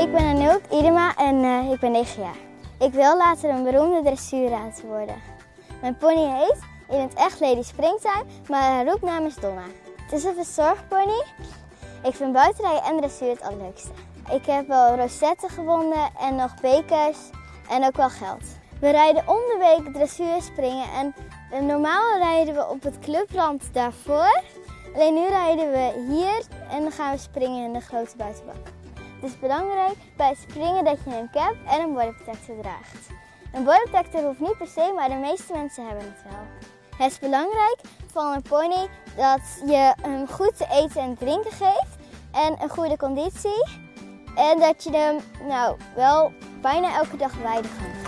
Ik ben Anouk Idema en eh, ik ben 9 jaar. Ik wil later een beroemde dressuurruiter worden. Mijn pony heet in het echt Lady Springtime, maar haar roepnaam is Donna. Het is een verzorgpony. Ik vind buitenrijden en dressuur het allerleukste. Ik heb wel rosetten gewonnen en nog bekers en ook wel geld. We rijden om de week dressuur springen en normaal rijden we op het clubrand daarvoor. Alleen nu rijden we hier en dan gaan we springen in de grote buitenbak. Het is belangrijk bij het springen dat je een cap en een bodyprotector draagt. Een bodyprotector hoeft niet per se, maar de meeste mensen hebben het wel. Het is belangrijk van een pony dat je hem goed te eten en drinken geeft en een goede conditie. En dat je hem nou, wel bijna elke dag weidegang.